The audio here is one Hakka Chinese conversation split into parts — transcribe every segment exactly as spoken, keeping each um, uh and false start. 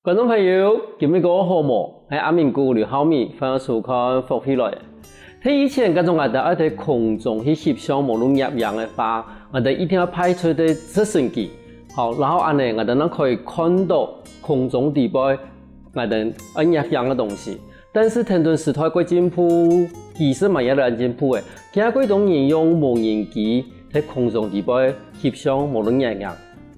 觀眾朋友，今晡日過好無？𠊎係阿明牯劉浩米，歡迎收看福氣來了。在以前，假使𠊎兜愛在空中去翕相無論攝影个話，𠊎兜一定愛派出个直升機，好，然後恁仔𠊎兜正可以看著空中底背𠊎兜愛攝影个東西。但是聽說時代過進步，技術嘛也來進步了，今過多人用無人機在空中底背翕相無論攝影。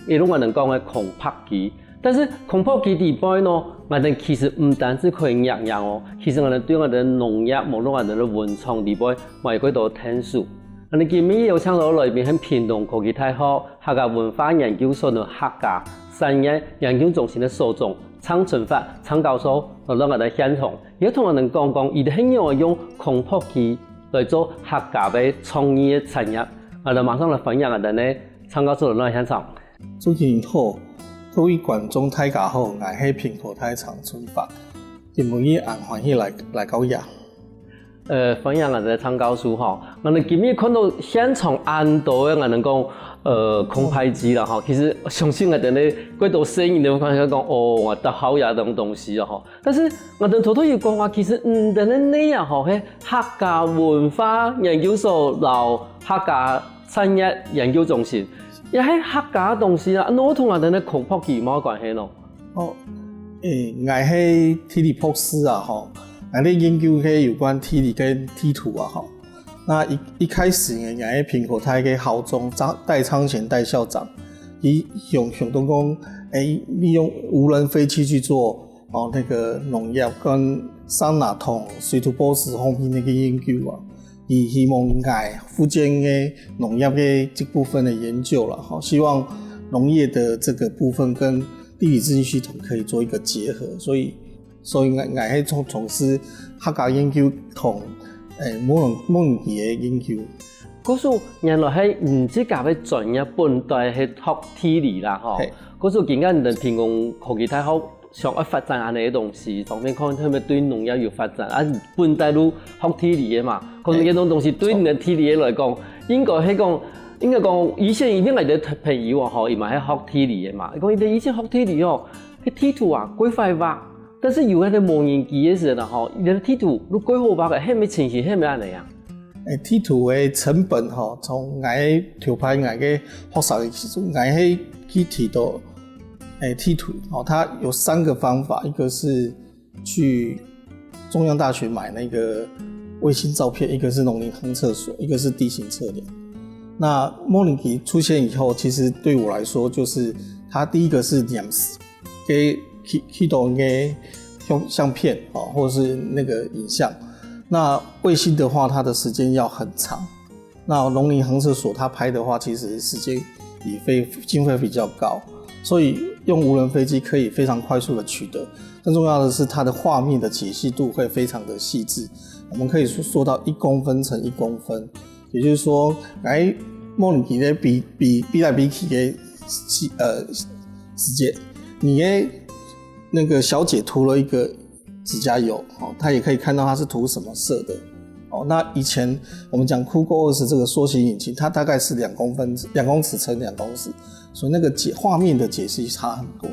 例如𠊎兜講个空拍機。但是空拍機底背呢，𠊎兜其實毋單淨可以攝影哦，其實𠊎兜對𠊎兜農業，無論𠊎兜个文創底背，嘛有幾多𢯭手。𠊎兜今晡日邀請到來賓係屏東科技大學客家文化研究所个客家產業研究中心个所長鄭春發鄭教授，來到𠊎兜現場，佢同𠊎兜講講，佢兜係仰仔用空拍機來做客家个創意个產業。𠊎兜馬上來歡迎𠊎兜个鄭教授來到現場。 主持人好，各位觀眾大家好，𠊎係屏科大鄭春發，今晡日恁歡喜來來到這。呃，歡迎𠊎兜鄭教授吼，𠊎兜今晡日看著現場恁多个𠊎兜講，呃，空拍機啦吼，其實相信𠊎兜个幾多細人都會感覺講，哦，𠊎兜好這種東西啊吼。 但是𠊎兜頭頭有講啊，其實你兜个內容吼係客家文化研究所摎客家產業研究中心，也係客家个東西啊，仰會同𠊎兜个空拍機無關係呢？哦，𠊎係地理博士啊吼，𠊎个研究係有關地理个地圖啊吼。那一一開始呢，𠊎係屏科大个校長張戴昌賢戴校長，佢想想著講，欸，利用無人飛機去做 哦，那個農業跟桑拿桶、水土保持方面那個研究啊，佢希望𠊎負責个農業个這部分的研究了哈，希望農業的這個部分跟地理資訊系統可以做一個結合，所以所以𠊎𠊎係從從事客家研究同欸無人無人機个研究。故所原來係你自家个專業本底係學地理啦吼。故所今下你等屏東科技大學 想愛發展恁仔个東西，當面看會毋會對農業有發展，啊本底就學地理个嘛，可能這種東西對你个地理个來講，應該係講，應該講以前一定𠊎个朋友啊吼，佢嘛係學地理个嘛，佢講佢以前學地理哦，該地圖啊，蓋壞畫，但是有該个無人機个時節吼，佢个地圖就蓋好畫个，係毋係情形係毋係恁仔啊？ 欸，地圖个成本吼，從𠊎个頭擺𠊎个學生个時陣，𠊎係去提到欸地圖，哦，它有三個方法，一個是去中央大學買那個衛星照片，一個是農林航測所，一個是地形測量。那無人機出現以後，其實對我來說，就是它第一個是念字， 个去去到个相相片哦，或者是那個影像。那衛星的話，它的時間要很長。那農林航測所它拍的話，其實時間也費經費比較高，所以用無人飛機可以非常快速的取得。更重要的是，它的畫面的解析度會非常的細緻，我們可以說說到一公分乘一公分， 也就是說，欸，無人機咧比比比來比去个時呃時節，你个那個小姐塗了一個指甲油，哦，它也可以看到它是塗什麼色的。哦，那以前我們講Google Earth這個縮寫引擎，它大概是兩公分兩公尺乘兩公尺，所以那個解畫面的解析差很多。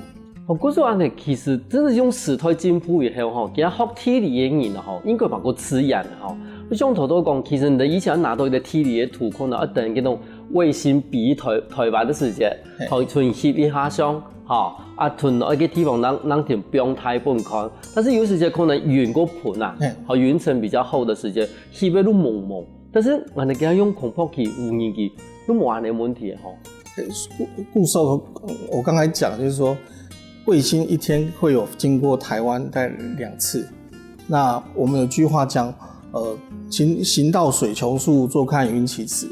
哦，故所恁仔，其實真係用時代進步以後吼，其實學地理个人吼，應該嘛較自然吼。像頭頭講，其實你等以前拿到一個地理个圖，可能愛等該種衛星飛台台灣个時節，吼，同翕一下相，吼，啊同該个地方正正同放大分看。但是有時節可能雲較歕啊，吼，雲層比較厚个時節，翕个就濛濛。但是𠊎等今下用空拍機、無人機，就無恁仔問題个吼。 故故所，我剛才講就是說，衛星一天會有經過台灣大概兩次。那我們有句話講，呃，行行到水窮處，坐看雲起時。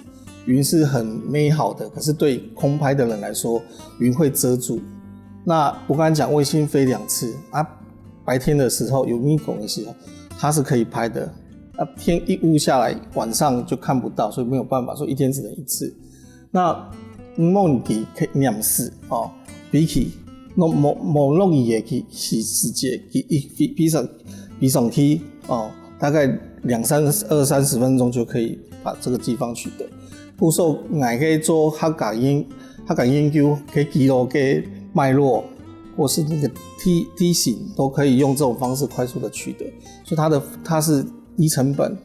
雲是很美好的，可是對空拍的人來說，雲會遮住。那我剛才講衛星飛兩次啊，白天的時候有日光的時候，它是可以拍的。啊，天一烏下來，晚上就看不到，所以沒有辦法，所以一天只能一次。 那無人機去念字哦，比起無無無落雨个去時時節，佢一比比上比上去哦，大概兩三二三十分鐘就可以把這個地方取得。故所，𠊎个做客家研客家研究个記錄个脈絡，或是那个梯梯形都可以用这种方式快速的取得，所以它的它是低成本，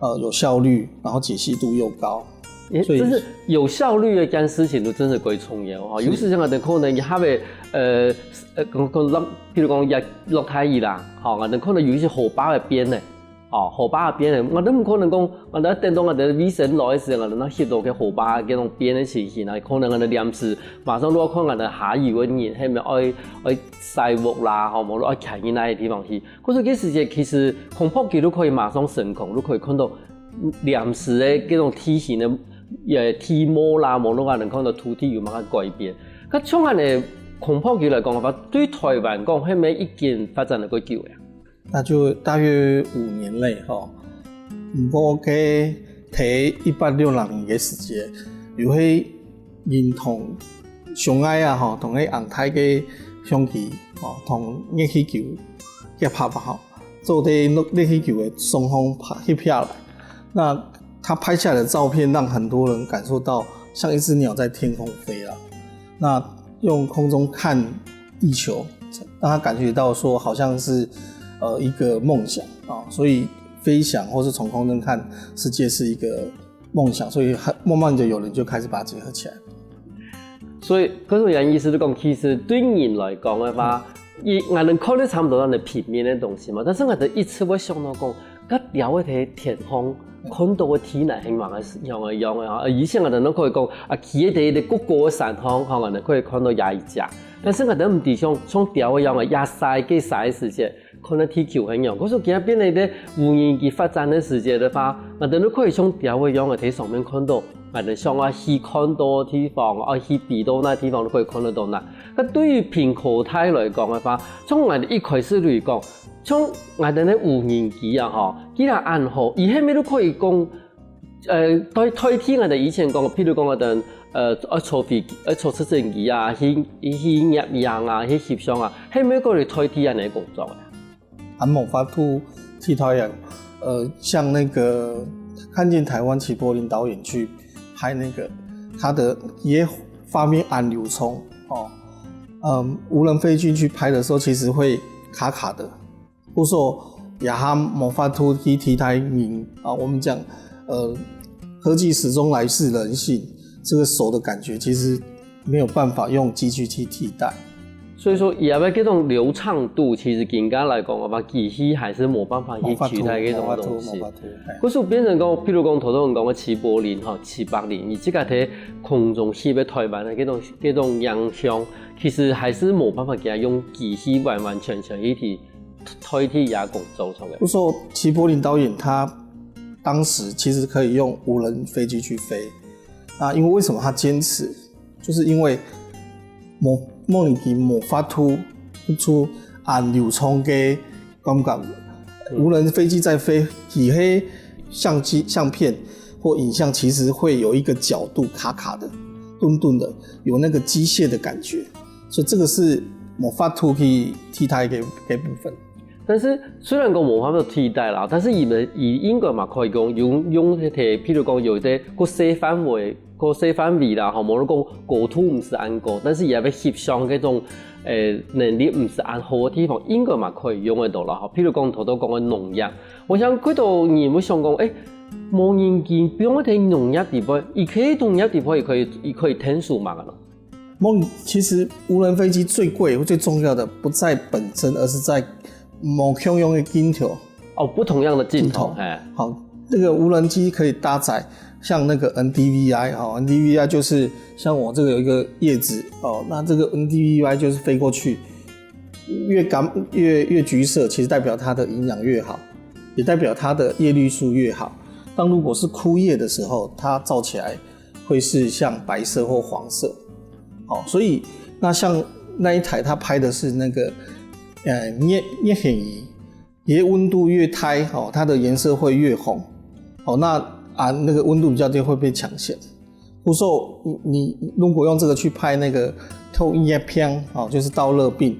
呃，有效率，然后解析度又高。也所以就是有效率的一件事情都真是最重要哈。有时候可能可能一下子，呃呃，讲讲落，比如讲也落大雨啦，吼，可能可能有一些河壩个邊呢，哦，河壩个邊呢，我都毋可能讲，我等等到我等衛生来个时候，我等到翕到个河壩个那种邊个情形啊，可能我等临时马上都要看我等下游个人，係咪愛愛徙屋啦，吼，無論愛徛去哪个地方去。可是這時節其實空拍機都可以馬上成功，都可以看到臨時个這種梯形个。也地貌啦，無論啊，能看到土地有麼个改變。該像恁呢空拍機來講个話，對台灣講，係毋係已經發展了較久呀？那就大约五年内哈。毋過个在一八六零年个時節，有个人同相愛啊吼，同个紅帶个相機吼，同熱氣球結合啊吼，做在熱氣球个上方拍翕下來。那他拍下來的照片，讓很多人感受到像一只鳥在天空飞啊。那用空中看地球，让他感觉到说好像是呃一个梦想啊，所以飞翔或是从空中看世界是一个梦想，所以很慢慢的有人就开始把它结合起来。所以，可是原意思是讲，其实对人来讲个话，伊俺能看得差不多那平面的东西嘛，但是俺一直会想到讲，个了个天空，看到个天呢，很蛮个样个样个啊。以前俺能可以讲啊，企在一个高高个山上，哈，俺可以看到也一家。但是俺都毋知像像了个样个，也晒个晒时节，可能地球很远。可是今天变得一个无人机发展的时节的话，俺都可以像了个样个在上面看到。 反正想要去看到个地方，愛去比到那地方都可以看得到那。那对于平科大来讲个话，从俺一开始来讲，从俺的那无人机啊哈，既然恁好，以后咪都可以讲，呃，代代替俺的以前讲，譬如讲俺的呃，爱坐飞机，爱坐直升机啊，去去去攝影啊，去翕相啊，还没有过来代替俺的工作啊。 还無法度替代啊。呃，像那个看见台湾齐柏林导演去拍那个他的一个画面按流冲哦，嗯，无人飞机去拍的时候，其实会卡卡的。不说也还无法度去替代人啊。我们讲，呃，科技始终来自人性，这个手的感觉其实没有办法用机具去替代。所以说，也要这种流畅度，其实更加来讲的话，机器还是没办法去取代这种东西。可是变成讲，譬如讲，头头讲个齐柏林哈，齐柏林，你这个在空中翕个台湾的这种这种影像，其实还是没办法给他用机器完完全全一体代替牙工做出来。不说齐柏林导演他当时其实可以用无人飞机去飞，那因为为什么他坚持？ 就是因为无，无人机无法度出按流冲个感觉。无人飞机在飞，起黑相机相片或影像，其实会有一个角度卡卡的、顿顿的，有那个机械的感觉，所以这个是无法度去替代个个部分。 但是虽然讲无法度替代啦，但是伊们伊应该嘛可以讲用用迄个，譬如讲有一个个小范围，个小范围啦，吼，无论讲高度毋是恁高，但是也要翕相个种，诶，能力毋是恁好个地方，应该嘛可以用得到啦，吼。譬如讲头头讲个农业，我想看到你有想讲，诶，无人机放在农业地方，伊可以农业地方也可以也可以天数嘛个咯。 梦，其实无人飞机最贵、最重要的不在本身，而是在无共样的镜头。哦，不同样的镜头，哎，好，这个无人机可以搭载像那个 N D V I 哈，N D V I 就是像我这个有一个叶子哦，那这个 N D V I 就是飞过去，越干越越橘色，其实代表它的营养越好，也代表它的叶绿素越好。但如果是枯叶的时候，它照起来 会是像白色或黄色。哦，所以那像那一台它拍的是那个呃热热显仪，你的温度越低，哦，它的颜色会越红。哦，那啊那个温度比较低会被抢先。不说你你如果用这个去拍那个透热病，哦，就是稻热病，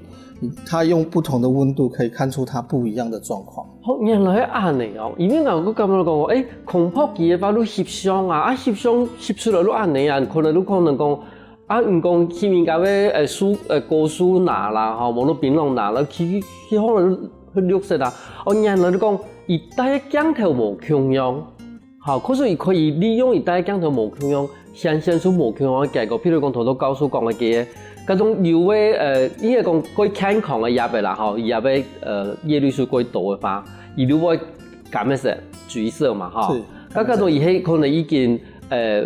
它用不同的温度可以看出它不一样的状况。好，原来系恁呢哦，因为我个感觉讲，诶，空拍机个话，你翕相啊，啊翕相翕出来你恁呢啊，可能你可能讲，啊，你講去人家个，呃，樹，呃，高樹林啦，吼，無論檳榔林啦，去，去，去可能會綠色啊。哦，原來你講，佢戴个鏡頭無共樣，吼，可是佢可以利用佢戴个鏡頭無共樣，顯現出無共樣个結果。譬如講，頭頭教授講个个，該種有个，呃，應該講較健康个葉仔啦，吼，葉仔，呃，葉綠素較多个話，佢就會感覺係橘色嘛，吼。是。該，該種佢係可能已經，呃，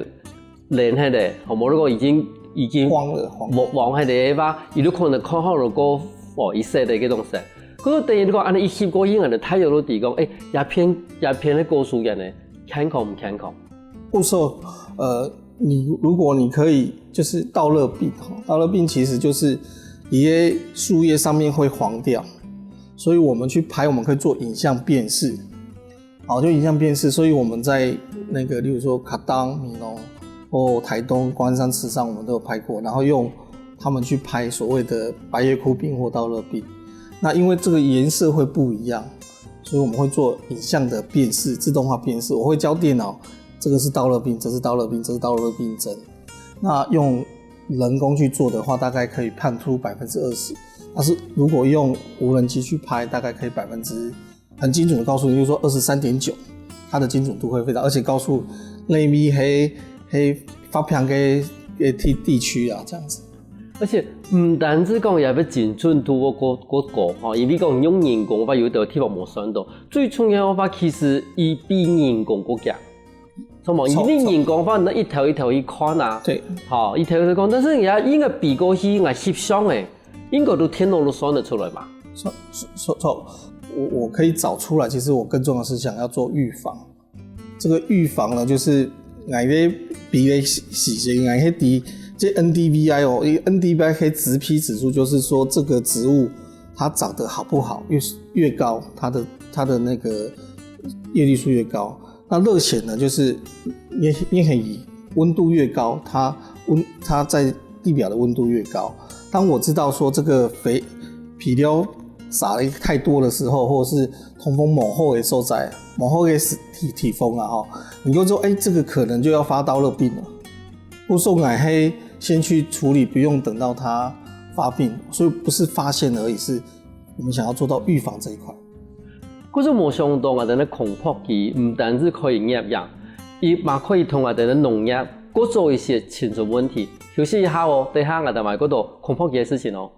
冷忒咧，吼，無你講已經，已經黃了，黃了。黃，黃忒咧，哇，佢就可能看好了个，哦，一色的這種色。可是等於你講，恁呢一翕過去，𠊎等大約都知講，欸，這片，這片个高樹林呢，健康毋健康？不錯，呃，你，如果你可以，就是稻热病，吼，稻热病其實就是一些树叶上面會黃掉，所以我们去拍，我们可以做影像辨识。 哦，就影像辨识，所以我们在那个，例如说卡当、美浓或台东关山、池上，我们都有拍过，然后用它们去拍所谓的白叶枯病或稻热病。那因为这个颜色会不一样，所以我们会做影像的辨识，自动化辨识。我会教电脑，这个是稻热病，这是稻热病，这是稻热病症。那用人工去做的话，大概可以判出百分之二十。但是如果用无人机去拍，大概可以百分之 很精准地告诉你，就是说二十三点九，它的精准度会非常，而且告诉那一米黑，黑发平个，个地，地区啊，这样子。而且毋單止講也要精准度个个个高吼，因為講用人工个話，有个地方無算到，最重要个話，其實佢比人工个强。什么？因为人工个话，你一条一条去看啊，对，吼，一条一条看，但是人家应该比过去，人家翕相诶， 应该都电脑都算得出来嘛。错，错，错，我，我可以找出来。其实我更重要的是想要做预防。这个预防呢，就是俺个比个时间，俺个第这 N D V I 哦，因为 N D V I 可以植批指数，就是说这个植物它长得好不好，越，越高，它的，它的那个叶绿素越高。 那热显呢，就是因为，因为很，温度越高，它温，它在地表的温度越高。当我知道说这个肥，肥料撒了太多的时候，或者是通风猛厚的时候在，猛厚的地，地方啊，吼，你就说，哎，这个可能就要发稻热病了。不说俺黑先去处理，不用等到它发病，所以不是发现而已，是我们想要做到预防这一块。 可是無想到𠊎兜个空拍機毋單止可以攝影，佢嘛可以同𠊎兜个農業過做一些清楚問題。休息一下哦，等下𠊎兜還過到空拍機个事情哦。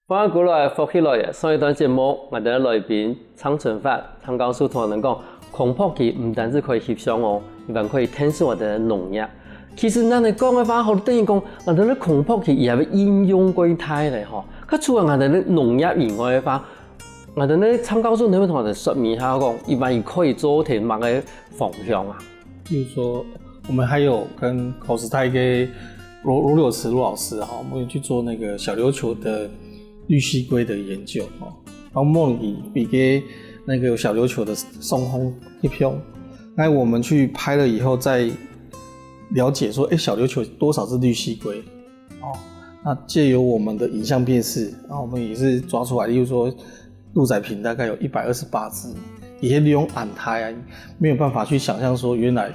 歡迎過來，福氣來了。上一段節目，𠊎兜个來賓張春發、張教授同𠊎兜講，空拍機毋單止可以翕相哦，佢還可以𢯭手𠊎兜个農業。其實恁樣講个話，好，等於講，𠊎兜个空拍機也會應用過大咧吼。該除了𠊎兜个農業以外个話， 𠊎兜个張教授能不能同𠊎兜說明一下，講一般佢可以做成麼个方向啊？比如说，我们还有跟口子泰个罗，罗柳慈罗老师哈，我们有去做那个小琉球的绿蜥龟的研究哈，然后梦里比给那个小琉球的松风一平，那我们去拍了以后，再了解说，哎，小琉球多少只绿蜥龟？ 哦，那借由我们的影像辨识，然后我们也是抓出来，例如说鹿仔坪大概有一百二十八只，也是利用俺台啊，没有办法去想象说原来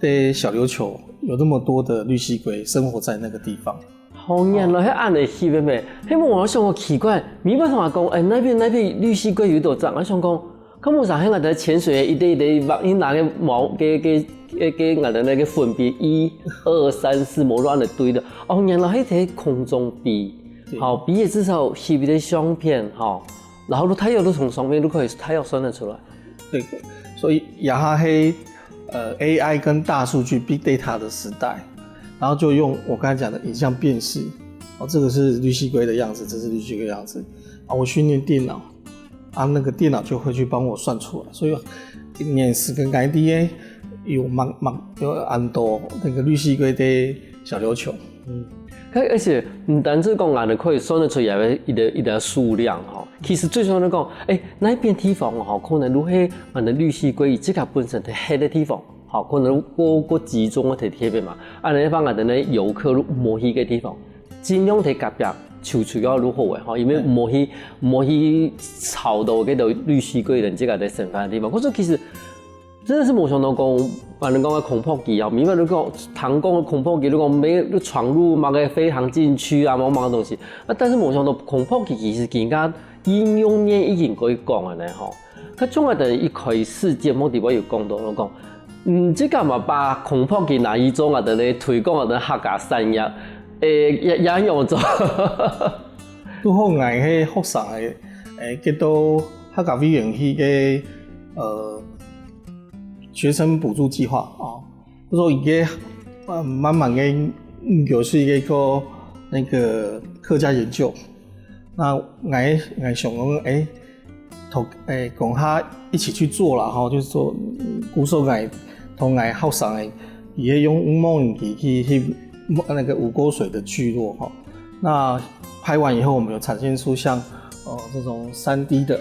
在小琉球有那么多的绿蜥龟生活在那个地方。好，原來係恁樣翕个咩？係無，𠊎想講奇怪，你捌同𠊎講，哎，那邊，那邊綠蜥龜有多隻？𠊎想講， 該無就係𠊎兜潛水一个一个畫，你拿个毛，个，个，个，个𠊎兜个粉筆，一、二、三、四，無亂个對个。哦，原來係在空中飛。對。好，飛个至少翕一个相片，吼。然後你大約都從上面都可以大約算得出來。对，所以也係，呃，A I跟大数据 Big Data 的时代，然后就用我刚才讲的影像辨识，哦，这个是绿蜥龟的样子，这是绿蜥龟的样子，啊，我训练电脑， 啊，那个电脑就会去帮我算出来。所以，面试跟I D A有蛮，蛮，有很多那个绿蜥龟的小琉球。嗯。而且，毋單止講，俺兜可以算得出來个一个，一个数量吼，其實最重要就講，欸，哪片地方吼，可能就係𠊎等綠蠵龜佢自家本身就歇个地方，吼，可能過，過集中个地方嘛，恁樣个話𠊎等个遊客就無去个地方，盡量在隔壁就，就要就好个吼，因為無去，無去吵到該兜綠蠵龜等自家个生活个地方。可是其實 真的是無想到講，反正講个空拍機啊，明明就講，聽講个空拍機，就講沒，就闖入麼个飛行禁區啊，麼个麼个東西。啊，但是無想到空拍機其實佢个應用面已經可以講个呢吼。佢像𠊎等一開始節目底背有講到，就講，嗯，這个嘛把空拍機拿去做𠊎等个推廣𠊎等客家產業，欸，也，也有做。拄好𠊎係學生个，欸，叫做客家委員會个，呃， 學生補助計畫啊，所以佢个呃慢慢个研究是一个个那个客家研究。那𠊎，𠊎想講，欸，同，欸，講下一起去做啦吼，就是說，嗯，故所𠊎同𠊎學生个，佢个用無人機去，去那个吳溝水的聚落吼。那拍完以后，我们有产现出像呃这种三D的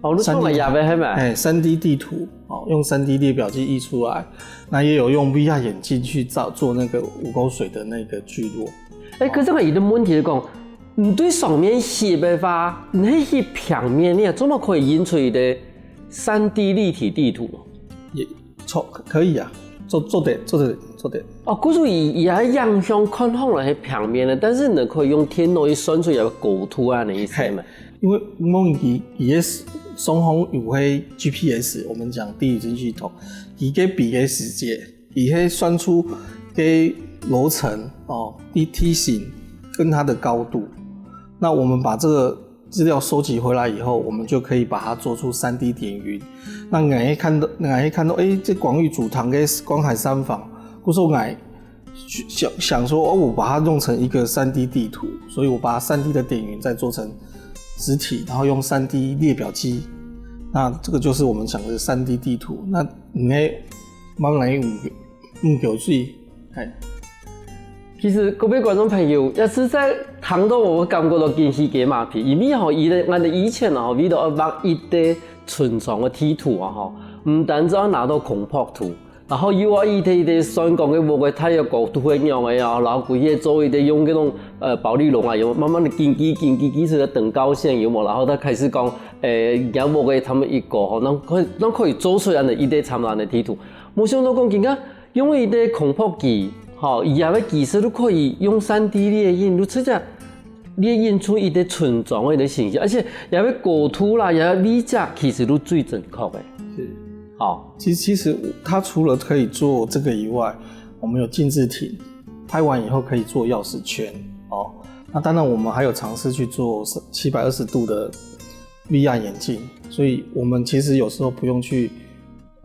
哦，你講个也係嘛？哎，三D地图，哦，用三D列表去印出来，那也有用VR眼镜去照做那个吴沟水的那个聚落。欸，可是𠊎有个問題係講，你對上面翕个話，你係翕平面，你做麼可以印出一个三D立體地圖？也做，可以啊，做，做得，做得，做得。哦，故所佢，佢个影像看起來係平面个，但是你可以用電腦去算出來个高度啊，你意思嘛？因為無人機佢个上方有个GPS，我們講地理資訊系統，佢个比个時間，佢个算出个樓層哦，地，地形跟它的高度。那我們把這個資料收集回來以後，我們就可以把它做出三D點雲。那𠊎會看到，𠊎會看到，欸，這廣域主堂个光海三房，故所𠊎想，想說，哦，我把它弄成一個三D地圖，所以我把三D的點雲再做成實體，然後用三D列表機。那這個就是我們講的三D地圖。那你會慢慢來用，用有趣，哎。其實各位觀眾朋友，也實在聽到𠊎感覺到雞皮雞麻皮，因為吼，佢个，𠊎等以前吼，為了愛畫一个村莊个地圖啊吼，毋單止愛拿到空拍圖， 然後又愛一垤一垤算講个屋个大約高度係仰仔啊，然後歸个做一垤用該種呃保麗龍啊，有慢慢仔緊記緊記記出來等高線有無？然後佢開始講，欸，若屋个差毋多一高吼，正可以正可以做出恁仔一垤差毋多恁仔地圖。無想到講今下用一垤空拍機，吼，佢个技術就可以用三D列印，就直接 列印出一垤村莊个形象，而且佢个高度啦，佢个位置其實都最準確个。是，好，其實其實它除了可以做這個以外，我們有靜置亭，拍完以後可以做鑰匙圈哦。那當然我們還有嘗試去做七百二十度的VR眼鏡，所以我們其實有時候不用去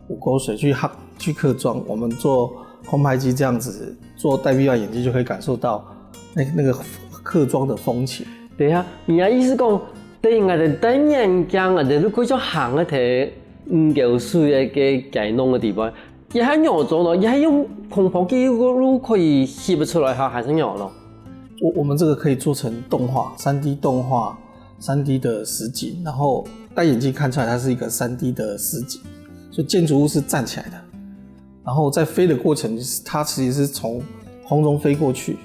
吳溝水去客去客庄，我們做空拍機這樣子做戴VR眼鏡就可以感受到那那個客庄的風情。等一下，你个意思講，等於𠊎等戴眼鏡，𠊎等就可以像行个在吳溝水个該該弄个地方，佢還仰做咯，佢還用空拍機就可以翕出來哈，還係仰咯？我我們這個可以做成動畫，三D動畫，三D的實景，然後戴眼鏡看出來它是一個三D的實景，所以建築物是站起來的，然後在飛的過程，它其實是從空中飛過去，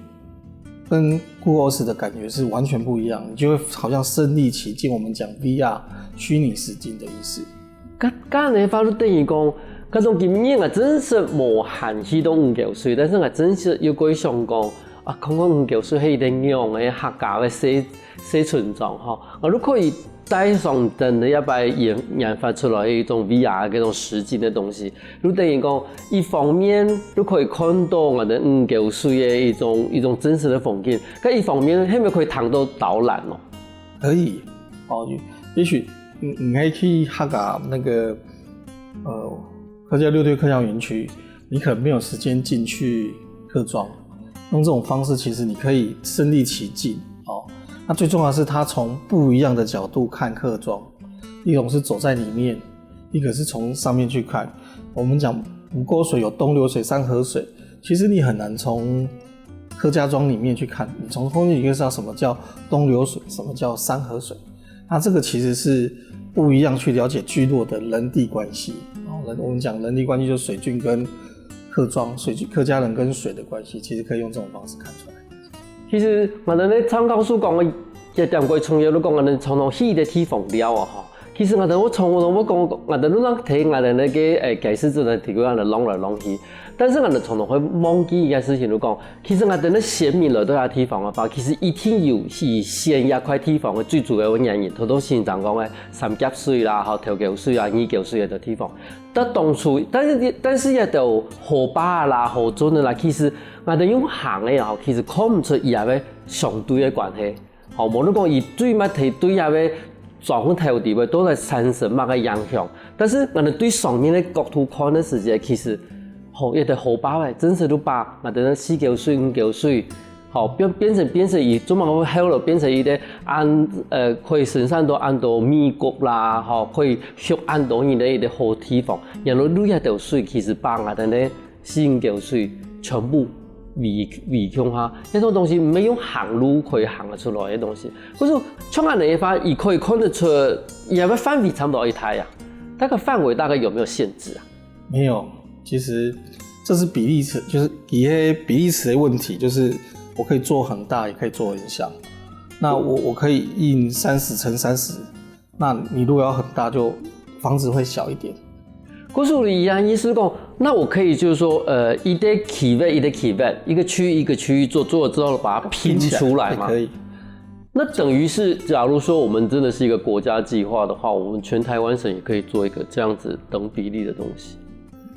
跟 Google Earth 的感覺是完全不一樣，你就會好像身臨其境，我們講VR虛擬實境的意思。該該恁仔話就等於講，該種經驗啊，真實無閒去到吳溝水，但是𠊎真實有過想講，啊，看看吳溝水係一垤仰个客家个細細村莊吼，啊，就可以帶上等个一擺研研發出來一種VR个該種實景个東西，就等於講一方面就可以看到𠊎等吳溝水个一種一種真實个風景，該一方面係毋係可以聽到導覽咯？可以哦，也也許你你可以去客家那個呃客家六堆客家園區，你可能沒有時間進去客庄，用這種方式，其實你可以身臨其境哦。那最重要的是，他從不一樣的角度看客庄，一種是走在裡面，一個是從上面去看。我們講吳溝水有東流水、山河水，其實你很難從客家庄裡面去看，你從後面你就知道什麼叫東流水，什麼叫山河水。那这个其实是不一样去了解聚落的人地关系。哦，人我们讲人地关系，就是水郡跟客庄，水郡客家人跟水的关系，其实可以用这种方式看出来。其实，𠊎等咧张教授讲个一点个重要，你讲个常常去个地方了啊，哈。其实𠊎等我从我我讲，𠊎等都让提𠊎等那个诶，解释只能提供俺的弄来弄去，但是俺们常常会忘记一件事情，就讲，其实俺等的先民来到这地方的话，其实一定有是先一块地方的最主要的原因，头头先讲讲的三角水啦，吼，头沟水啊，二沟水的地方。但当初，但是但是也都河巴啦、河圳的啦，其实俺等用行的吼，其实看不出伊个相对的关系。 吼，無論講佢對麼个對這个庄頭地位都在產生麼个影響，但是𠊎等對上面个角度看个時節，其實吼，一个河壩仔，真實就把𠊎等个四溝水、五溝水，吼，變變成變成佢做麼个會後來變成一个恁呃可以生產到恁多米穀啦，吼，可以畜恁多人个一个好地方，然後這條水其實把𠊎等个 四溝水全部圍圍共下，那種東西沒有行路可以行得出來的東西。可是像恁樣的話，也可以看得出，也會範圍差不多一大啊。那個範圍大概有沒有限制啊？没有，其实这是比例尺，就是一个比例尺的问题，就是我可以做很大，也可以做很小。那我我可以印三十乘三十，那你如果要很大，就房子会小一点。故所你一样意思讲，那我可以就是说，呃，一个区域一个区域，一个区域一个区域做做了之后，把它拼出来嘛。可以。那等于是，假如说我们真的是一个国家计划的话，我们全台湾省也可以做一个这样子等比例的东西。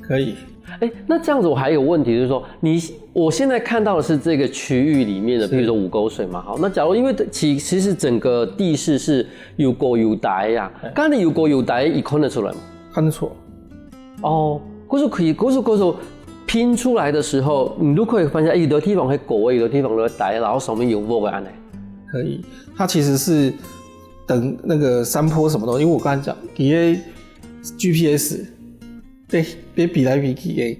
可以。哎，那这样子我还有问题，就是说，你我现在看到的是这个区域里面的，比如说五沟水嘛，好，那假如因为其其实整个地势是有高有低呀，刚才有高有低，你看得出来吗？看得出。哦，可是可以，可是可是拼出来的时候，你都可以发现，哎，有的地方很高，有的地方很低，然后上面有屋个安呢。可以，它其实是等那个山坡什么东西，因为我刚才讲，因为 GPS 被被比来比去的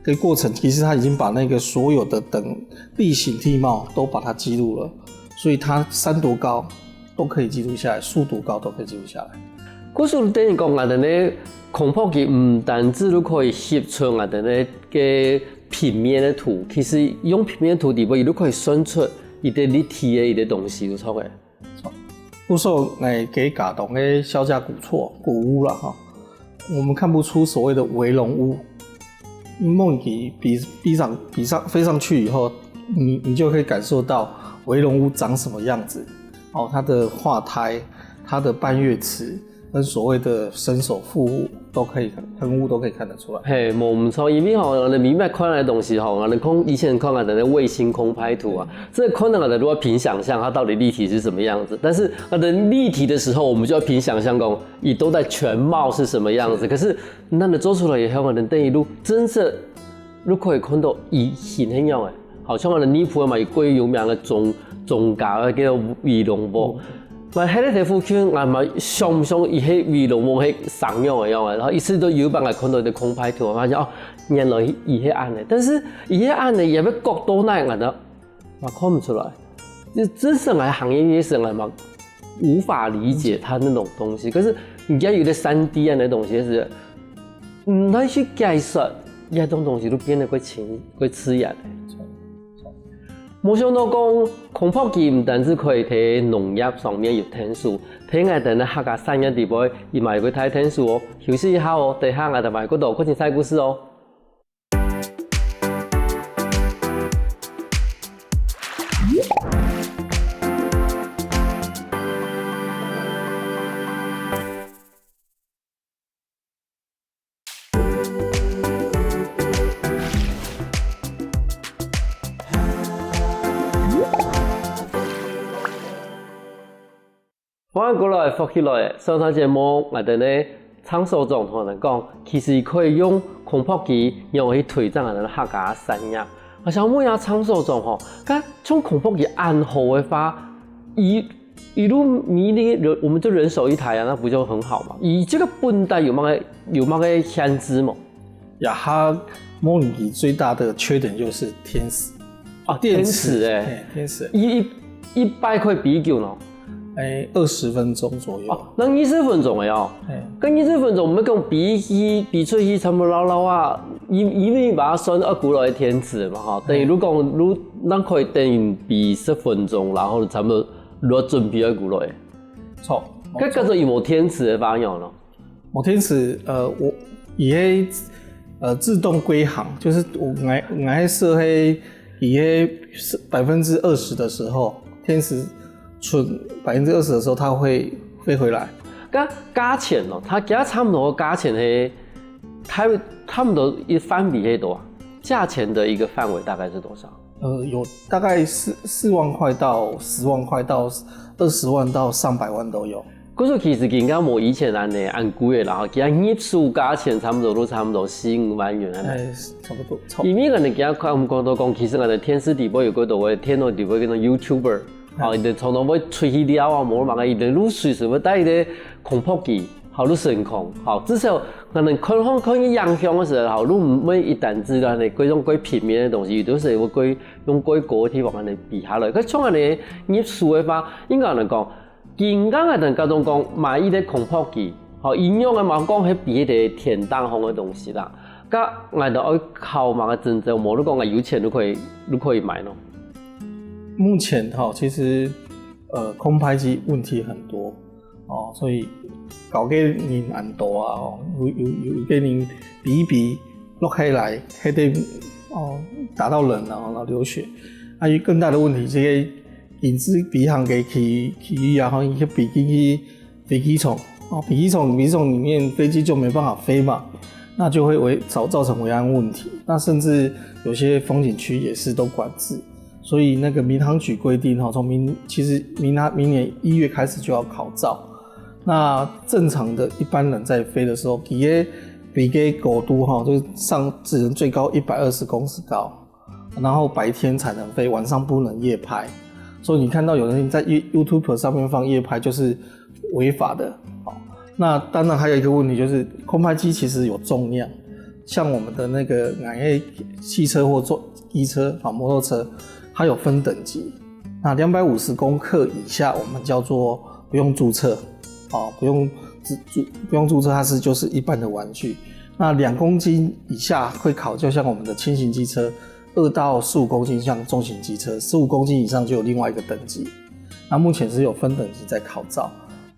的过程，其实它已经把那个所有的等地形地貌都把它记录了，所以它山多高都可以记录下来，树多高都可以记录下来。故所等于讲，俺等个空拍机毋单止都可以翕出俺等个个平面的图，其实用平面图底部，伊都可以算出一个立体的一个东西，有错个。 不受那给嘎懂的小甲古错古屋了哈，我们看不出所谓的围龙屋。梦雨比比上比上飞上去以后，你你就可以感受到围龙屋长什么样子。哦，它的化胎、它的半月池，跟所谓的伸手覆屋都可以看，喷雾都可以看得出来。嘿，无毋错，因为吼，你明白看来的东西吼，你看以前看来的卫星空拍图啊，这看到的如果凭想象它到底立体是什么样子，但是它的立体的时候，我们就要凭想象讲，你都在全貌是什么样子。可是那你做出来以后，你等于都真正都可以看到以形很样哎。 好像个尼泊嘛，有个有名个宗宗教个叫做围龙屋。那迄个地附近，俺嘛想不想伊迄围龙屋迄生样个样个，然后一直都有办法看到个空拍图，发现哦，原来伊迄安尼，但是伊迄安尼也要角度哪样个，嘛看不出来。就真正个行业也是俺嘛无法理解他那种东西。可是你看有的三 D 啊那东西是，嗯，他去解释，那种东西都变得会轻会刺眼。没想到讲，空拍机毋单止可以在农业上面有天数，在俺等个客家产业里背，也买过大天数哦。休息一下哦，等下俺等买过多，过去晒故事哦。 欢迎过来，福气来了。上堂节目，我等呢，张所长同我们讲，其实可以用空拍机，用去推展我们的客家产业。我想问一下张所长吼，看从空拍机安好的话，一一路迷你人，我们就人手一台啊，那不就很好嘛？以这个本代有没有有没有限制吗？呀，它模拟机最大的缺点就是天时。哦，天时哎，天时，一一一百块比九呢。哎，二十分钟左右。哦，該二十分钟个哦。哎，該二十分钟，毋係講飛去飛出去差毋多老老啊，因因為把它算二古來个電池嘛哈。等於如果如那可以等於飛十分钟，然後差不多落準備二古來。錯。該叫做有無電池个反應咯？我電池，呃，我伊个呃自动归航，就是我我我设黑伊个百分之二十的时候，电池存百分之二十的时候，它会飞回来。該價錢咯，它其實差不多價錢係，它差不多一範圍係多少？價錢的一個範圍大概是多少？呃，有大概四四万块到十万块到二十万到上百万都有。故所其實更加無以前恁呢恁貴个啦，吼，其實入手價錢差不多都差不多四五萬元恁呢。哎，差不多，差不多。因為恁呢，今日看講到講，其實恁呢電視底背有幾多位，電腦底背幾多YouTuber，哦，佢常常會出去尞啊，無麼个，佢就隨時會帶一個空拍機，好，就成功，好，至少可能看看看影響个時候，好，就毋會一旦知道呢，各種各平面个東西，有的時候會過用過高个地方恁呢比下來。可像恁呢入手个話，應該恁呢講。 今下𠊎等家長講買一個空拍機，吼，一樣个嘛講係比个天頂方个東西啦。該𠊎等愛考麼个證照，無你講𠊎有錢就可以就可以買咯。目前哈，其实呃空拍机问题很多哦，所以搞个人很多啊，哦，有有有个人比一比落下来，还得哦打到人啊，然后流血。还有更大的问题，这个影子比行个起起义啊，好像一个比进去飞机场，哦，飞机场飞机场里面飞机就没办法飞嘛，那就会危造造成危安问题。那甚至有些风景区也是都管制，所以那个民航局规定哈，从明其实明航明年一月开始就要考照。那正常的一般人在飞的时候，底下飞机高度哈，就是上只能最高一百二十公尺高。 然后白天才能飞，晚上不能夜拍。所以你看到有人在 You YouTube 上面放夜拍，就是违法的。好，那当然还有一个问题就是，空拍机其实有重量，像我们的那个矮黑汽车或坐机车啊摩托车，它有分等级。那两百五十公克以下，我们叫做不用注册，哦，不用注注不用注册，它是就是一般的玩具。那两公斤以下会考，就像我们的轻型机车， 二到十五公斤像重型机车，十五公斤以上就有另外一个等级。那目前是有分等级在考照。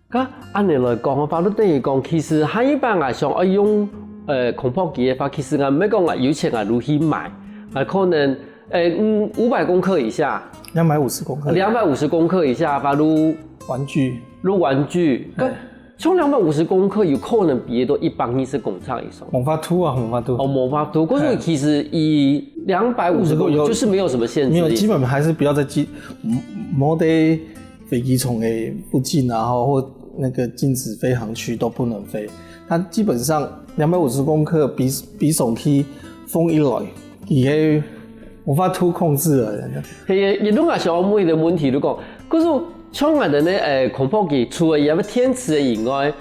該恁呢來講个話，就等於講，其實下一擺𠊎想愛用呃空拍機个話，其實𠊎毋係講𠊎有錢𠊎就去買，𠊎可能呃五五百公克以下，两百五十公克，两百五十公克以下个話就玩具，就玩具。嘿。 像两百五十公克有可能比得到一百二十公尺以上。无法度啊，无法度。哦，无法度。可是其实以两百五十公克就是没有什么限制。没有，基本还是不要在机，嗯，没得飞机场的附近啊，或那个禁止飞航区都不能飞。它基本上两百五十公克比比上去风一来，伊个无法度控制了。嘿，也也都想要问的问题，如果可是像俺的呢，诶，空拍机除了也要电池的以外，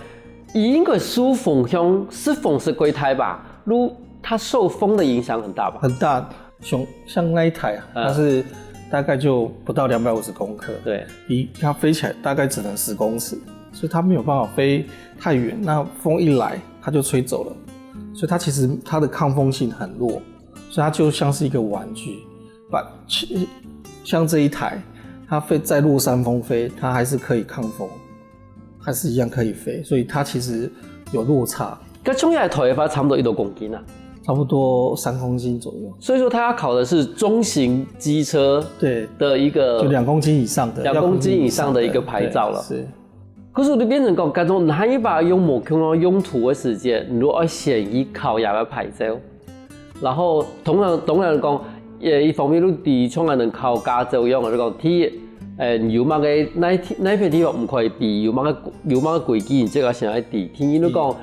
伊应该受风向是风势过大吧？如它受风的影响很大吧？很大。像像那一台啊，嗯。它是大概就不到两百五十公克，对，离它飞起来大概只能十公尺，所以它没有办法飞太远。那风一来，它就吹走了，所以它其实它的抗风性很弱，所以它就像是一个玩具。把像这一台，它飞在落山风飞，它还是可以抗风。 还是一样可以飞，所以它其实有落差。跟中亚头发差不多一多公斤啊，差不多三公斤左右。所以说它要考的是中型机车对，的一个就两公斤以上的，两公斤以上的一个牌照了。对，是。可是你变成讲，该种你还一把用某空用途的时间，你如果要选一考雅的牌照，然后同样同样讲，也一方面你对像人考驾照一样，就讲第一，诶，有么个那那片地方唔可以比，有么个有么个规矩，你这个想要比。第二，你讲。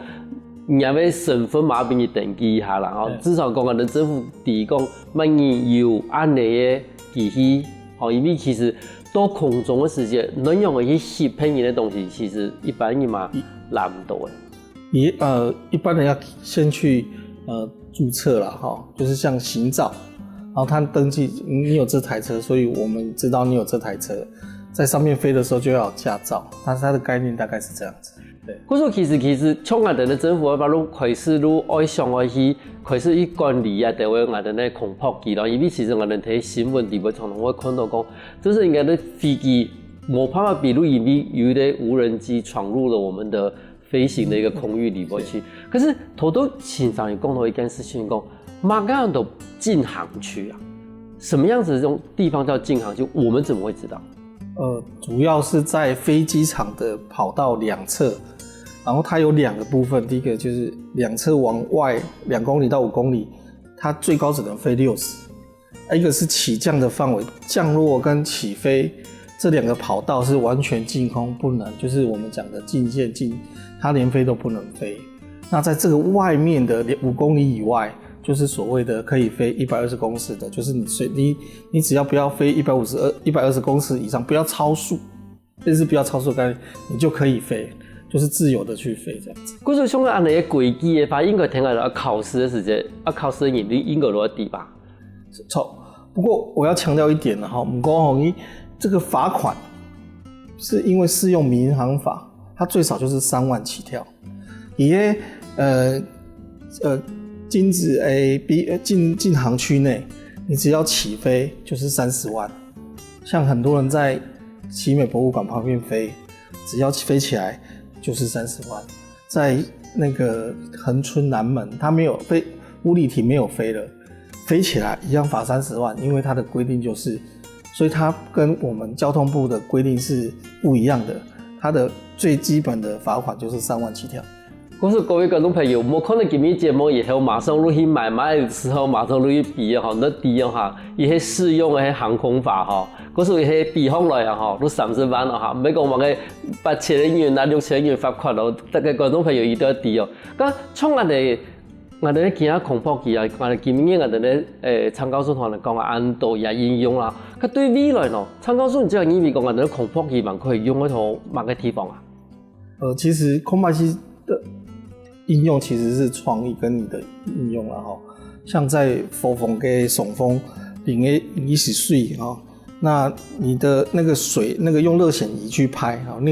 你也要身份嘛，俾你登记一下啦，吼。对。至少讲，可能政府提供，乜你有恁呢个机器，吼，因为其实到空中的时间，能用个去吸别人的东西，其实一般人嘛拿唔到诶。你呃，一般人要先去呃注册啦，哈，就是像行照，然后他登记你有这台车，所以我们知道你有这台车，在上面飞的时候就要有驾照，但是它的概念大概是这样子。对，故所其实其实像𠊎兜个政府个法律開始就愛想愛去開始去管理啊，就係𠊎兜个空拍機咯，因為其實𠊎兜在新聞裡背常常會看到講，就是應該个飛機無辦法比如因為有一个無人機闖入了我們的飛行的一个空域裡背去。可是頭頭先生有講到一件事情講，麼个安到禁航區啊？什麼樣子的這種地方叫禁航區？我們怎麼會知道？呃，主要是在飞机场的跑道两侧，然后它有两个部分，第一个就是两侧往外两公里到五公里，它最高只能飞六十。一个是起降的范围，降落跟起飞这两个跑道是完全禁空，不能，就是我们讲的禁限禁，它连飞都不能飞。那在这个外面的五公里以外，就是所谓的可以飞一百二十公尺的，就是你随你你只要不要飞一百五十二一百二十公尺以上，不要超速，但是不要超速概念，你就可以飞，就是自由的去飞这样子。故所像恁樣个規矩个話，應該聽下來考試个時節，啊考試个人你應該都要知吧？错。不过我要强调一点了哈，我们刚好你这个罚款是因为适用民航法，它最少就是三万起跳。你个呃呃禁止诶，比呃禁禁航区内，你只要起飞就是三十万。像很多人在奇美博物馆旁边飞，只要飞起来就是三十万。在那个恒春南门，它没有飞，五里亭没有飞了，飞起来一样罚三十万，因为它的规定就是，所以它跟我们交通部的规定是不一样的，它的最基本的罚款就是三万起跳。故所各位觀眾朋友，莫看到今日節目以後，馬上就去買，買个時候馬上就去比哦，你知哦哈，佢係適用个係航空法吼，故所佢係比方來啊吼，都三十萬哦哈，毋係講麼个八千个銀啊、六千个銀罰款哦，大家觀眾朋友一定要知哦。該像恁樣，𠊎兜今下空拍機啊，𠊎兜今日𠊎兜个誒，參教授同𠊎兜講啊，恁多也應用啦。該對未來呢，參教授你這樣認為講，𠊎兜空拍機還可以用在麼个地方啊？呃，其实空拍机的应用其实是创意跟你的应用了哈。像在佛峰跟松峰，零个一十岁哈，那你的那个水，那个用热显仪去拍哈，那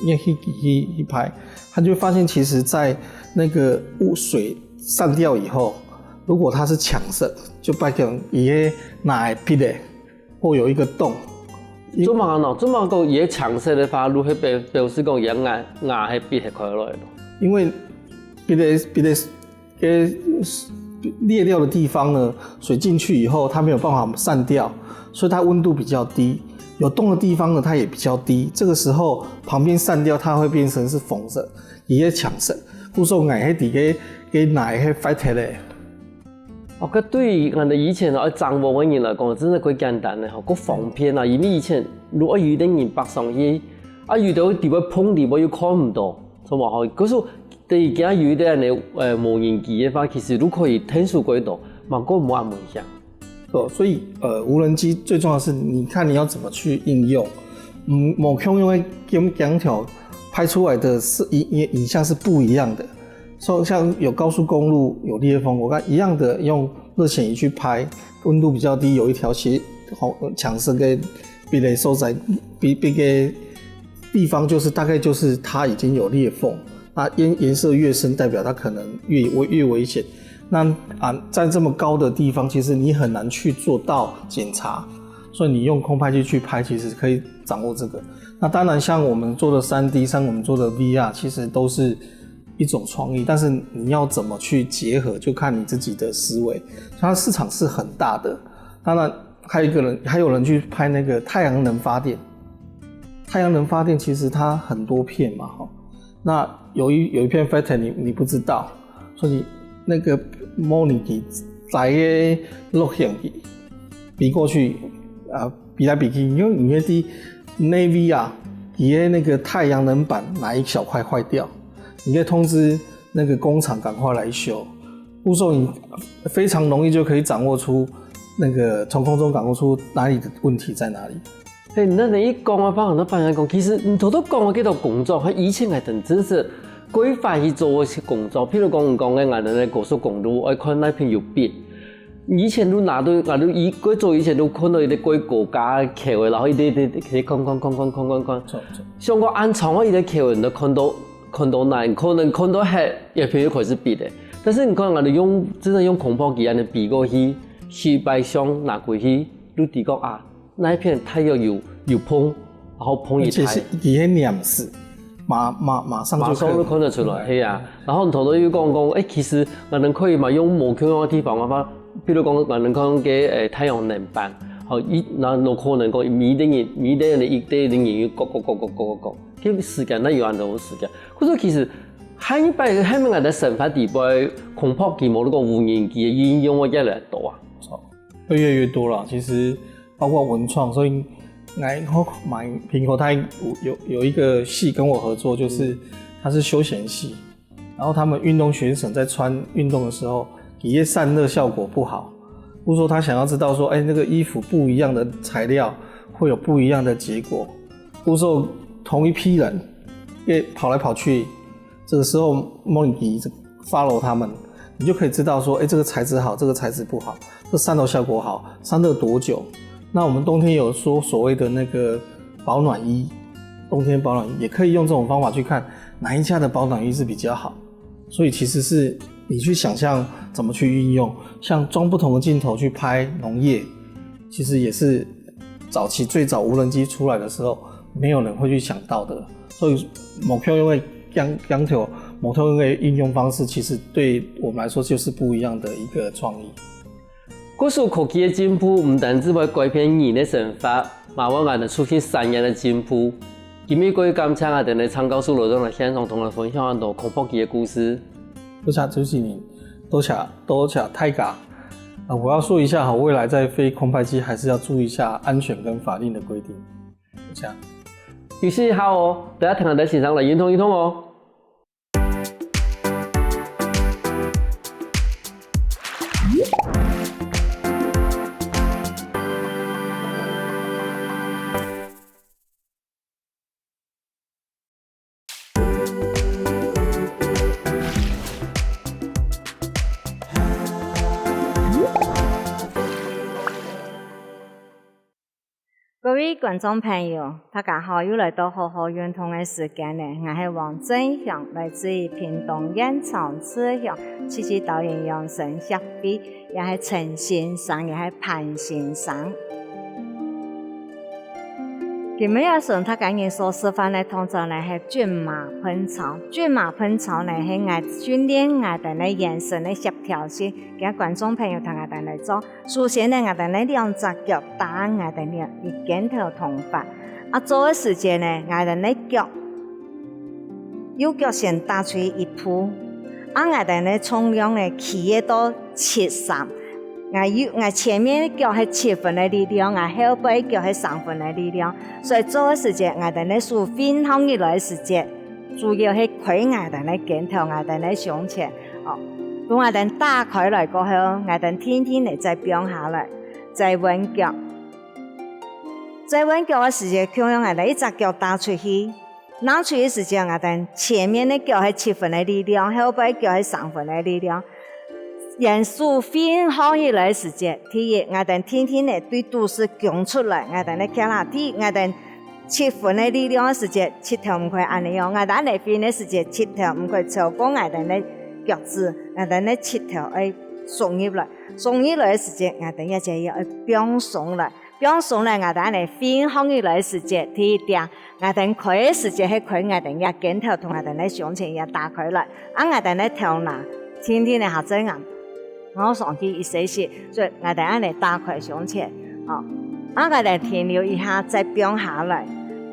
那去去去拍，他就会发现，其实在那个雾水散掉以后，如果它是强色，就代表伊个哪会必的。或有一个洞。做麼个呢？做麼个講佢个強勢个話，就係表表示講佢个牙牙係必係開來咯？因为別的別的个裂掉的地方呢，水进去以后，它没有办法散掉，所以它温度比较低。有洞的地方呢，它也比较低。这个时候旁边散掉，它会变成是红色，也是强势。故所牙係底个个奶係发黑嘞。 哦，該對於𠊎兜以前愛掌握个人來講，真係幾簡單个吼，幾方便啊！因為以前如果有一个人爬上去，啊，有兜地方碰地方又看毋到，係無吼？可是對於今有一个恁樣呃無人機个話，其實都可以天數過到，嘛過無恁危險。哦，所以呃，无人机最重要的是，你看你要怎么去应用。嗯，无共样个镜镜头拍出来的是影影影像是不一样的。 说像有高速公路有裂缝，我看一样的用热显仪去拍，温度比较低，有一条斜红墙身跟壁的所在，壁壁个地方就是大概就是它已经有裂缝，那颜颜色越深，代表它可能越危越危险。那啊，在这么高的地方，其实你很难去做到检查，所以你用空拍机去拍，其实可以掌握这个。那当然，像我们做的三 D，像我们做的 V R，其实都是一种创意，但是你要怎么去结合，就看你自己的思维。它市场是很大的，当然还有一个人，还有人去拍那个太阳能发电。太阳能发电其实它很多片嘛，哈，那有一有一片 f a t 你你不知道，所以那个模拟器在个落线去比过去啊，比来比去，因为你那滴 Navy 啊，你的那个太阳能板哪一小块坏掉，你可以通知那个工厂赶快来修。故所你非常容易就可以掌握出那个从空中掌握出哪里的问题在哪里。嘿，那你一講啊，包含到發現講，其實你頭頭講个這个工作，佢以前个人真是規劃去做个工作，譬如講，你講个，𠊎兜个高速公路，愛看哪片有變。以前都拿到，啊，都以，過早以前都看到一个過高个橋个，然後一直，一直，一直看，看，看，看，看，看，看。想講恁長个一个橋，你都看到，看到哪，可能看到忒，也朋友開始比个。但是你看，𠊎都用，真的用空拍機恁樣比過去，四百箱拿過去，都知講啊，哪一片大約有，有碰，然後碰一台。而且是，佢係黏時，馬，馬，馬上就可以。馬上就看得出來，係啊。然後你頭頭又講講，誒，其實𠊎等可以嘛，用無共樣个地方嘛，比如講，𠊎等講个，誒，太陽能板，好，一，那，那可能講，每一个人，每一个人的一个人有各，各，各，各，各，各，各，這个時間，那有恁多時間。可是其實，下一擺，下面𠊎等生活底背，空拍機無，如果無人機个應用會越來越多啊。會越來越多了。其實包括文創，所以來，我買蘋果，它有，有，有一个系跟我合作，就是它是休闲系，然后他们运动选手在穿运动的时候，佢个散热效果不好，或者说他想要知道说，哎，那个衣服不一样的材料会有不一样的结果，或者说同一批人，因为跑来跑去，这个时候模擬机 follow 他们，你就可以知道说，哎，这个材质好，这个材质不好，这散热效果好，散热多久？那我们冬天有说所谓的那个保暖衣，冬天保暖衣也可以用这种方法去看哪一家的保暖衣是比较好。所以其实是你去想象怎么去运用，像装不同的镜头去拍农业，其实也是早期最早无人机出来的时候，没有人会去想到的。所以目标因为讲讲头，目标因为应用方式，其实对我们来说就是不一样的一个创意。故所科技个进步，毋單止會改變人个生活，嘛會𠊎等促進產業个進步。今日過感謝𠊎等个參教授羅總來現場同𠊎分享恁多空拍機个故事。多謝主持人，多謝多謝大家。啊，我要说一下哈，未来在飞空拍机还是要注意一下安全跟法令的规定。这样。休息一下哦，等下聽下先生來運動運動哦。 各位觀眾朋友，大家好，又來到好好運動个時間了。𠊎係王正祥，來自於屏東縣長治鄉，七七導引養生協會，也係陳先生，也係潘先生。今日愛同大家人所示範个動作呢，係脣麻噴草。脣麻噴草呢，係𠊎訓練𠊎等个圓身个協調性，今日觀眾朋友同𠊎等來做。 首先呢，𠊎等呢兩隻腳搭𠊎等呢一肩頭同闊。啊，做个時節呢，𠊎等呢腳，右腳先踏出一步，啊，𠊎等呢重量呢企到七三。𠊎右，𠊎前面个腳係七分个力量，𠊎後背个腳係三分个力量，所以做个時節，𠊎等呢手㧾䟘起來个時節， 主要係開𠊎等个肩頭，𠊎等个胸前，哦，當𠊎等打開來過後，𠊎等定定仔再放下來，再換腳。再換腳个時節，共樣𠊎等一隻腳踏出去，踏出去个時節，𠊎等前面个腳係七分个力量，後背腳係三分个力量。 用手㧾䟘起來个時節，第一，𠊎等定定仔對肚屎弓出來，𠊎等个腳啦，第一，𠊎等七分个力量个時節，膝頭毋可以恁樣樣，𠊎等恁樣㧾个時節，膝頭毋可以超過𠊎等个腳趾，𠊎等个膝頭愛縮入來，縮入來个時節，𠊎等這節愛放鬆來。 放鬆來，𠊎等恁樣㧾䟘起來个時節，第一點，𠊎等開个時節係開𠊎等个肩頭同𠊎等个胸前也打開來，啊，𠊎等个頭那定定仔下正啊，然後上去一些些，所以𠊎等恁樣打開胸前，哦，啊，𠊎等停留一下再放下來，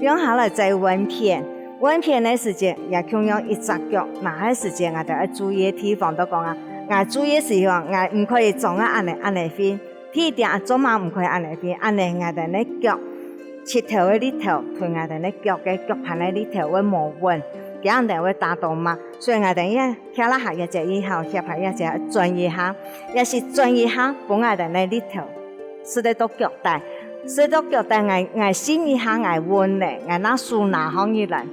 放下來再換片，換片个時節也共樣一隻腳，拿个時節𠊎等愛注意个地方，就講啊，𠊎注意个時候，𠊎毋可以總啊恁樣恁樣㧾。 第一點啊，做麼毋可以恁樣㧾，恁樣𠊎等个腳，膝頭个力頭，同𠊎等个腳个腳盤个力頭會無穩，這樣等會打到嘛。所以𠊎等這，這下這節以後，這下這節轉一下，也係轉一下，分𠊎等个力頭，使得到腳底，使到腳底𠊎，𠊎㧾一下，𠊎穩了，𠊎拿手拿䟘起來，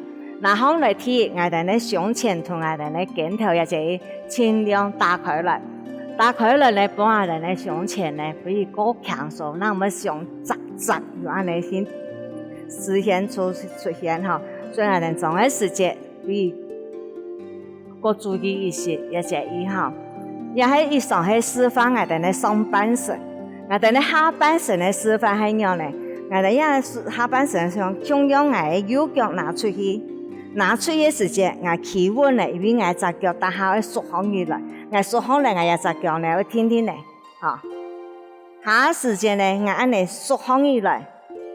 拿䟘來第一，𠊎等个胸前同𠊎等个肩頭這節盡量打開來。打開來呢，分𠊎兜呢胸前呢，分佢較輕鬆，𠊎兜想直直有恁呢形實現出，出現吼。所以𠊎兜掌个時節，分佢較注意一息，也注意吼。也係以上係示範𠊎兜呢上半身，𠊎兜呢下半身个示範係仰呢？𠊎兜也係下半身像，共樣𠊎个右腳拿出去，拿出去个時節，𠊎企穩了，因為𠊎隻腳逐下愛縮䟘起來，𠊎縮䟘了，𠊎這隻腳呢愛定定呢，吼。下時節呢，𠊎恁呢縮䟘起來，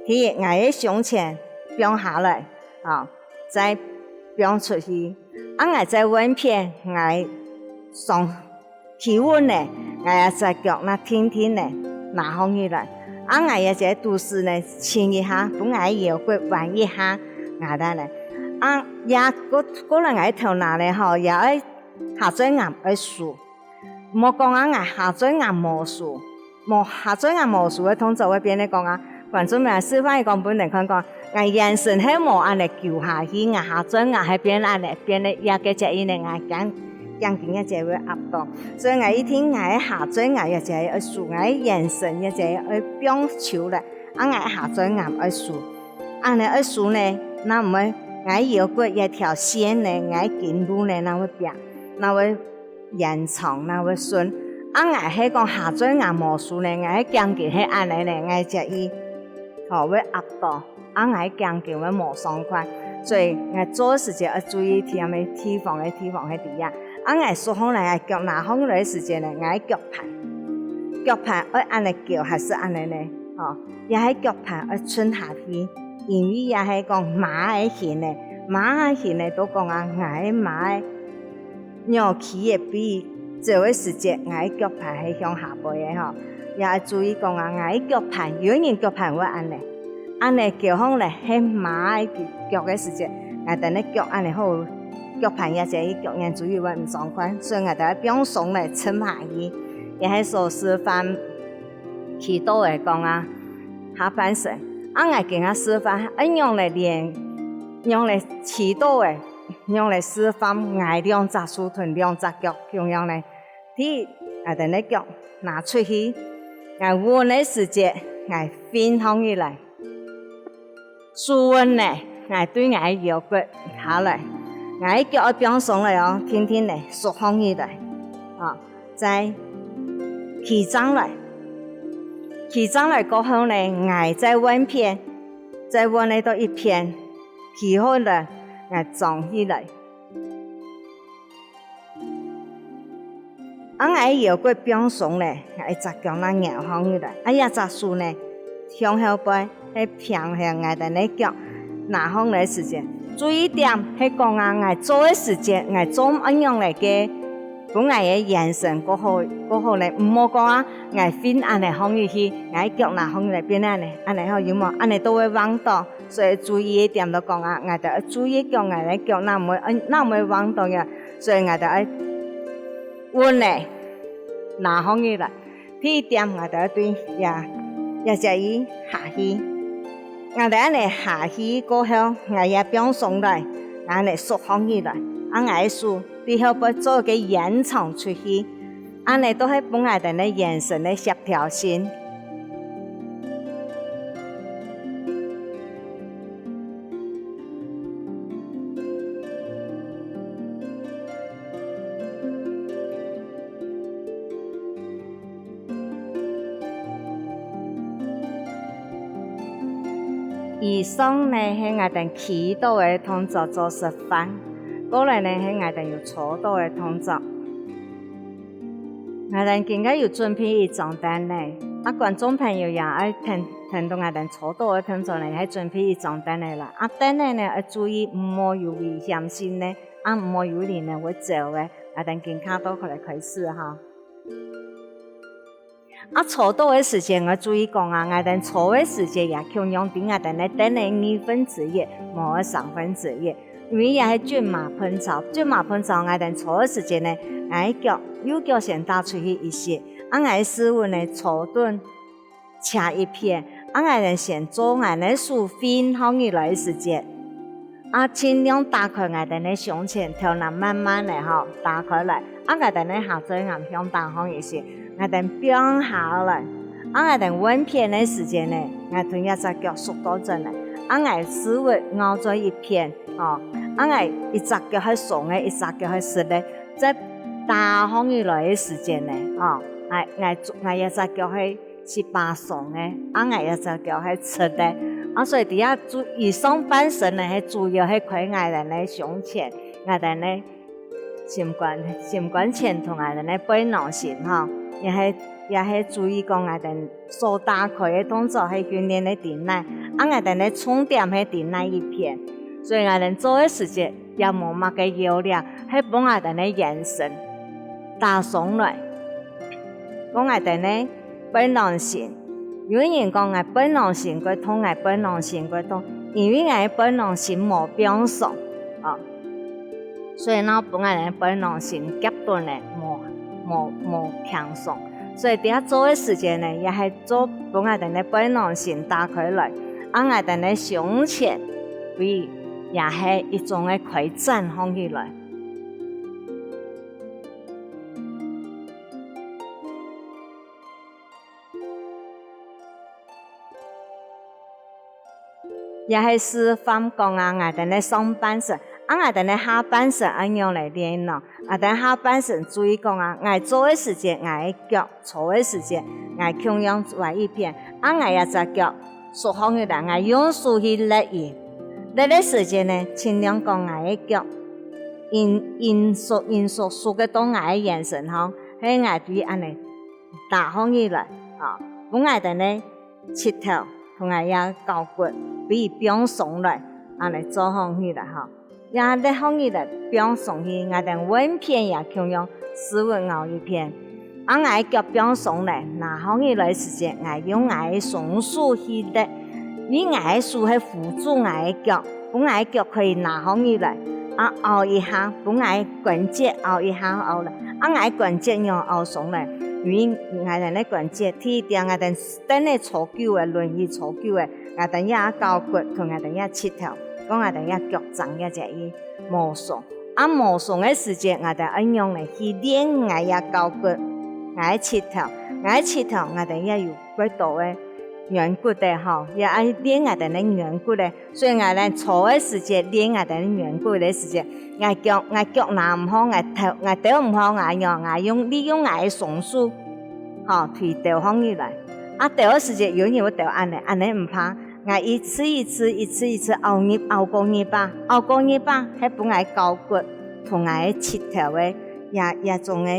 第一，𠊎个胸前放下來，吼，再放出去。啊𠊎再換片，𠊎上 企穩呢，𠊎這隻腳拿定定呢，拿䟘起來。啊𠊎這隻肚屎呢，伸一下，分𠊎腰骨彎一下，𠊎兜呢。啊也過，過來𠊎頭那呢吼，也愛下嘴頷愛豎。莫講啊，𠊎下嘴頷無豎，無下嘴頷無豎个動作會變成講啊， 觀眾朋友示範一講分人看講，𠊎圓身係無恁呢勼下去，𠊎下嘴頷係變恁呢，變呢，這个節音呢，𠊎驚，驚今日節會壓到。所以𠊎一定𠊎个下嘴頷這節愛豎，𠊎个圓身這節愛放手了，啊𠊎下嘴頷愛豎。恁呢愛豎呢，正毋會，𠊎腰骨這條線呢，𠊎筋路呢，正會變，正會 延長，正會順。啊𠊎係講下嘴頷無豎呢，𠊎个頸根係恁呢呢，𠊎這一頭會壓到，啊𠊎个頸根會無爽快。所以𠊎做个時節愛注意，跈个地方个地方係這樣。啊𠊎縮䟘來，𠊎腳拿䟘來个時節呢，𠊎个腳盤，腳盤愛恁呢翹還係恁呢呢？吼，也係腳盤愛伸下去，因為也係講馬个形呢，馬个形呢，都講啊，𠊎个馬个 仰企个位，走个時節，𠊎个腳盤係向下背个吼。也愛注意講啊，𠊎个腳盤，有个人腳盤會恁呢，恁呢翹䟘來，係馬个腳个時節，𠊎兜个腳恁呢好，腳盤也係腳眼注意會毋爽快，所以𠊎兜愛放鬆來，沉下去，也係所示範企到个講啊，下半身。啊𠊎今下示範，愛仰來練，仰來企到个， 仰來示範𠊎兩隻手同兩隻腳共樣呢？第一，𠊎兜个腳拿出去，𠊎穩个時節，𠊎㧡䟘起來。手穩呢，𠊎對𠊎个腰骨下來，𠊎个腳愛放鬆來哦，定定呢，縮䟘起來，啊，再企正來。企正來過後呢，𠊎再換片，再換个到一片，企好了，𠊎張起來。 啊𠊎腰骨放鬆咧，𠊎一隻腳那搖䟘起來，啊這隻手呢，向後背，係平衡𠊎兜个腳拿䟘來个時節。注意點係講啊，𠊎做个時節，𠊎做恁樣來个，分𠊎个圓身過好，過好呢。毋好講啊，𠊎㧡恁呢䟘起去，𠊎腳拿䟘起來變恁呢，恁呢吼，有無？恁呢都會橫倒。 所以注意个點就講啊，𠊎兜愛注意腳，𠊎个腳哪毋會，哪毋會橫到呀，所以𠊎兜愛穩咧，拿䟘起來。第一點，𠊎兜愛對這，這隻一下去。𠊎兜恁呢下去過後，𠊎也放鬆來，𠊎恁呢縮䟘起來，啊𠊎个手對後背做个延長出去。 恁呢都係分𠊎兜个圓身个協調性。以上呢係𠊎兜企到个動作做示範，過來呢係𠊎兜有坐到个動作。 𠊎兜今下有準備一張凳仔，啊觀眾朋友也愛跈，跈等𠊎兜坐到个動作呢，也準備一張凳仔啦。啊凳仔呢愛注意毋好有危險性呢，啊毋好有人呢會走个。𠊎兜今下就過來開始哈。 啊坐到个時節，𠊎注意講啊，𠊎兜坐个時節也共樣在𠊎兜个凳仔二分之一，無愛三分之一。因為這係蹲馬盆操，蹲馬盆操𠊎兜坐个時節呢，𠊎个腳，右腳先踏出去一息，啊𠊎个屎朏呢坐等斜一片，啊𠊎兜先做𠊎个手㧡䟘起來个時節， 啊盡量打開𠊎兜个胸前，頭那慢慢仔吼打開來，啊𠊎兜呢下嘴頷向頂項一息，𠊎兜放下來。啊𠊎兜換片个時節呢，𠊎同這隻腳縮到轉來，啊𠊎屎朏拗轉一片，吼，啊𠊎一隻腳係鬆个，一隻腳係直个，再打䟘起來个時節呢，吼，𠊎𠊎𠊎這隻腳係七八鬆个，啊𠊎這隻腳係直个，啊所以在這主以上半身呢係主要係開𠊎兜个胸前，𠊎兜呢 心肝心肝前同𠊎兜个背囊心吼，也係也係注意講𠊎兜手打開个動作係訓練个在哪，啊𠊎兜个重點係在哪一片。所以𠊎兜做个時節也無麼个要領，係分𠊎兜个圓身打鬆來。分𠊎兜个 背囊心。有人講𠊎背囊心過痛，𠊎背囊心過痛，因為𠊎背囊心無放鬆，哦。所以呢，分𠊎个背囊心夾等呢，無無無輕鬆。所以在這做个時節呢，也係做分𠊎兜个背囊心打開來，啊𠊎兜个胸前位也係一種个開展䟘起來。 也係示範講啊，𠊎兜个上半身，啊𠊎兜个下半身仰般來練咯。𠊎兜下半身注意講啊，𠊎做个時節，𠊎个腳；坐个時節，𠊎共樣歪一片。啊𠊎這隻腳縮䟘起來，𠊎用手去捏佢。捏个時節呢，盡量講𠊎个腳，緊緊縮緊縮縮个到𠊎个圓身項，係𠊎對恁仔 打䟘起來，啊，分𠊎兜个膝頭同𠊎這交骨分佢放鬆來，恁仔做䟘起來吼。這捏䟘起來放鬆去，𠊎兜換片也共樣屎朏拗一片。啊𠊎个腳放鬆來，拿䟘起來時節，𠊎用𠊎个雙手去捏，因為𠊎个手係扶住𠊎个腳，分𠊎个腳可以拿䟘起來，啊拗一下，分𠊎个關節拗一下拗來。 啊𠊎个關節仰拗鬆來，因為𠊎兜个關節，第一點，𠊎兜凳仔坐久个，輪椅坐久个，𠊎兜這交骨同𠊎兜這膝頭，講𠊎兜這腳踭這隻位無鬆。啊無鬆个時節，𠊎兜愛仰仔去練𠊎這交骨，𠊎个膝頭，𠊎个膝頭，𠊎兜這有幾多个軟骨仔吼，也愛練𠊎兜个軟骨仔。 所以𠊎兜坐个時節，練𠊎兜个軟骨个時節，𠊎腳𠊎腳拿毋䟘，𠊎頭𠊎兜毋䟘，𠊎仰，𠊎用利用𠊎个雙手，吼，推兜䟘起來。啊兜个時節，有人會兜恁仔，恁仔毋怕。𠊎一次一次，一次一次拗入，拗過入啊，拗過入啊，係分𠊎交骨同𠊎个膝頭个這這種个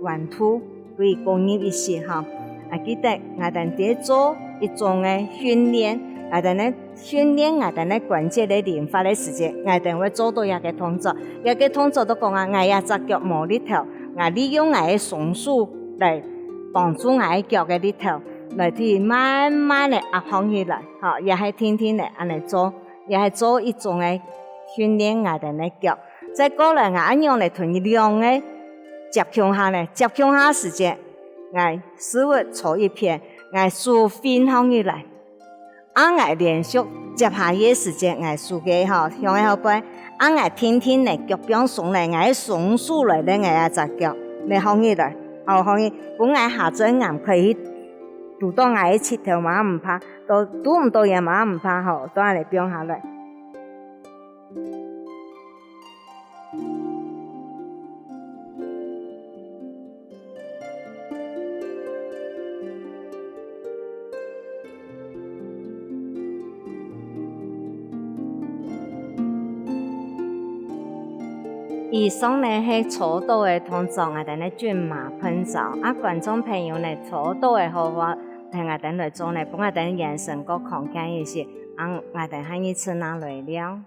彎度 會過入一息吼。啊，記得𠊎兜在做一種个訓練，𠊎兜呢訓練𠊎兜个關節个靈活个時節，𠊎兜會做到這个動作。這个動作就講啊，𠊎這隻腳無力頭，𠊎利用𠊎个雙手來幫助𠊎个腳个力頭，來去慢慢个壓䟘起來，吼，也係定定个恁仔做，也係做一種个訓練𠊎兜个腳。 再過來，𠊎恁仰來同佢兩个接共下呢，接共下時節，𠊎屎朏坐一片，𠊎手㧾䟘起來。啊𠊎連續接下去个時節，𠊎手个吼向个後背，啊𠊎定定呢腳放鬆呢，𠊎个雙手來咧，𠊎這隻腳，你䟘起來，好，䟘起，分𠊎下嘴頷可以去堵到𠊎个膝頭嘛毋怕，都堵毋到也嘛毋怕吼，都恁仔放下來。 以上呢係做到个動作，𠊎兜呢均麻噴燥。啊觀眾朋友呢，做到个好話，同𠊎兜來做呢，分𠊎兜圓身過康健一息，啊𠊎兜下一次正來尞。